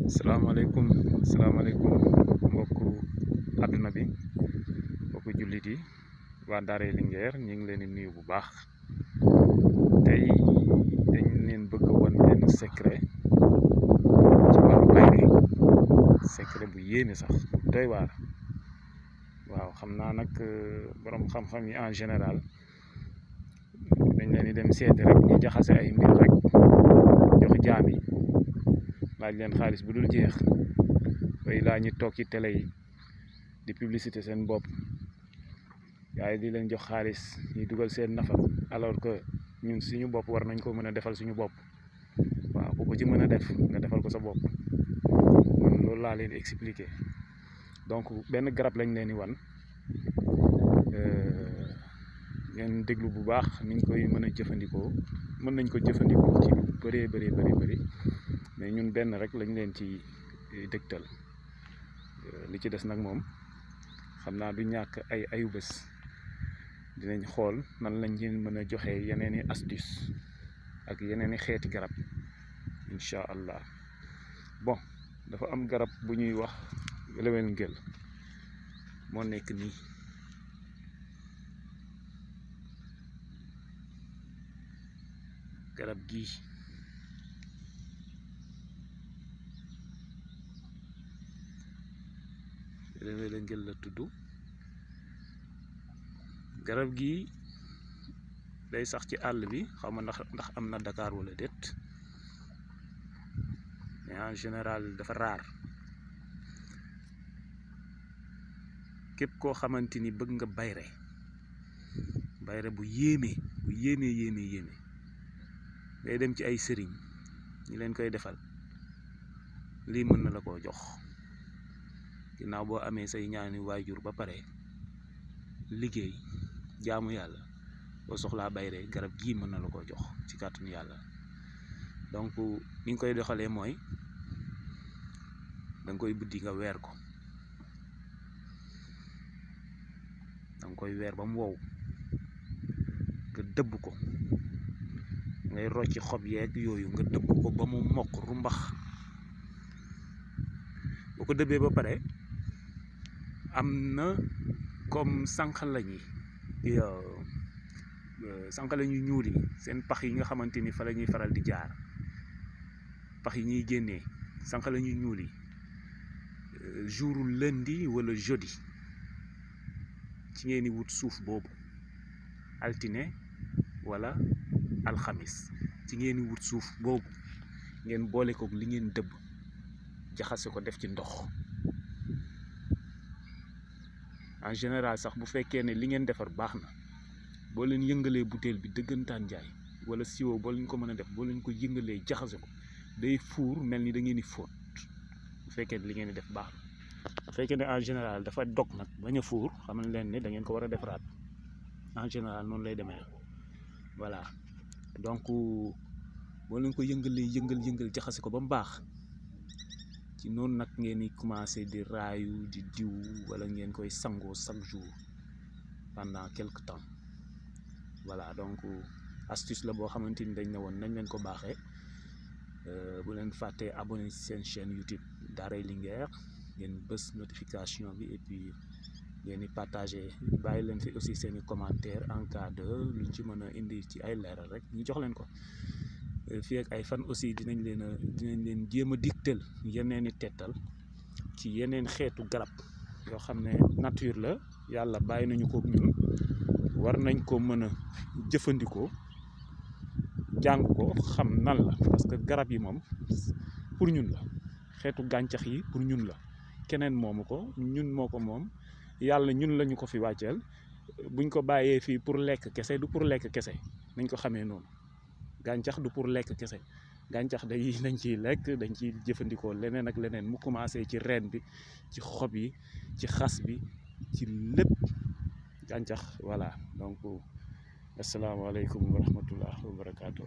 salaamaaleykum salaamaaleykum mbokku àdduna bi mbokku jullit yi waa Daaray Linguère ñu ngi leen di nuyu bu baax. tey dañ leen bëgg a wan benn secret ci wàllu bayre, secret bu yéeme sax bu doy waar. waaw xam naa nag borom xam-xam yi en général dañ leen di dem seeti rek ñu jaxase ay mbir rek jox jaam yi laaj leen xaalis bu dul jeex way laa ñu toog ci télé yi di publicité seen bopp yaay di leen jox xaalis ñuy dugal seen nafa, alors que ñun suñu bopp war nañ ko mën a defal suñu bopp. waaw ku ko ci mën a def nga defal ko sa bopp. man loolu laa leen expliqué. donc benn garab lañ leen di wan, ngeen déglu bu baax niñ koy mën a jëfandikoo. mën nañ ko jëfandikoo ci lu bëree bëri mais ñun benn rek lañ leen ci dégtal. li ci des nag moom xam naa du ñàkk ay ayu bés dinañ xool nan lañ leen mën a joxee yeneen i astuce ak yeneen i xeeti garab incha allah. bon dafa am garab bu ñuy wax lewen ngel moo nekk nii. garab gii lewen ngel la tudd. garab gii day sax ci àll bi, xaw ma ndax am na Dakar wala déet, mais en général dafa raar. képp koo xamante ni bëgg nga bayre bu yéeme ngay dem ci ay sëriñ ñi leen koy defal, lii mën na la koo jox ginnaaw boo amee say ñaani waajur ba pare liggéey jaamu yàlla. boo soxlaa bayre garab gii mën na la koo jox ci kàttanu yàlla. donc ni nga koy doxalee mooy danga koy buddi nga weer ko, danga koy weer ba mu wow nga dëbb ko, ngay rocci xob yeeg yooyu nga dëbb ko ba mu mokk rumbax. boo ko dëbbee ba pare am na comme sànqalañ yu ñuul yi, seen pax yi nga xamante ni fa la ñuy faral di jaar, pax yi ñuy génnee sànqalañ yu ñuul yi. jour lundi wala jeudi ci ngeen di wut suuf boobu, altine wala alxamis ci ngeen di wut suuf boobu, ngeen boole ko li ngeen dëbb jaxase ko def ci ndox. en général sax bu fekkee ne li ngeen defar baax na, boo leen yëngalee butéel bi dëggantaan njaay wala siwo boo leen ko mën a def, boo leen ko yëngalee jaxase ko day fuur mel ni da ngeen di fóot. bu fekkee ne li ngeen di def baax na. bu fekkee ne en général dafa dog nag bañ a fuur, xamal leen ne da ngeen ko war a defaraat. en général noonu lay demee. voilà donc boo leen ko yëngal jaxase ko ba mu baax, ci noonu nag ngeen di commencé di raayu di diw wala ngeen koy sangoo chaque jour pendant quelque temps. voilà donc astuce la boo xamante ni dañ ne woon nañ leen ko baaxee. bu leen fàttee abonné ci seen chaîne YouTube Daaray Linguère, ngeen bës notification bi et puis ngeen di partagé. bàyyi leen fi aussi seeni commentaire en cas de luñ ci mën a indi ci ay leeral rek ñu jox leen ko. fii ak ay fan aussi dinañ leen jéem a digtal yeneen i tettal ci yeneen xeetu garab yoo xam ne nature la, yàlla bàyyi nañu ko ñun, war nañ ko mën a jëfandikoo, jàng ko xam nan la. parce que garab yi moom pour ñun la, xeetu gàncax yi pour ñun la, keneen moomu ko, ñun moo ko moom. yàlla ñun lañu ko fi wàcceel. buñ ko bàyyee fii pour lekk kese, du pour lekk kese, nañ ko xamee noonu. gàncax du pour lekk kese, gàncax dañ ciy lekk, dañ ciy jëfandikoo leneen ak leneen, mu commencé ci reen bi, ci xob yi, ci xas bi, ci lépp gàncax. voilà donc asalaamaaleykum wa rahmatullah wa barakaatu.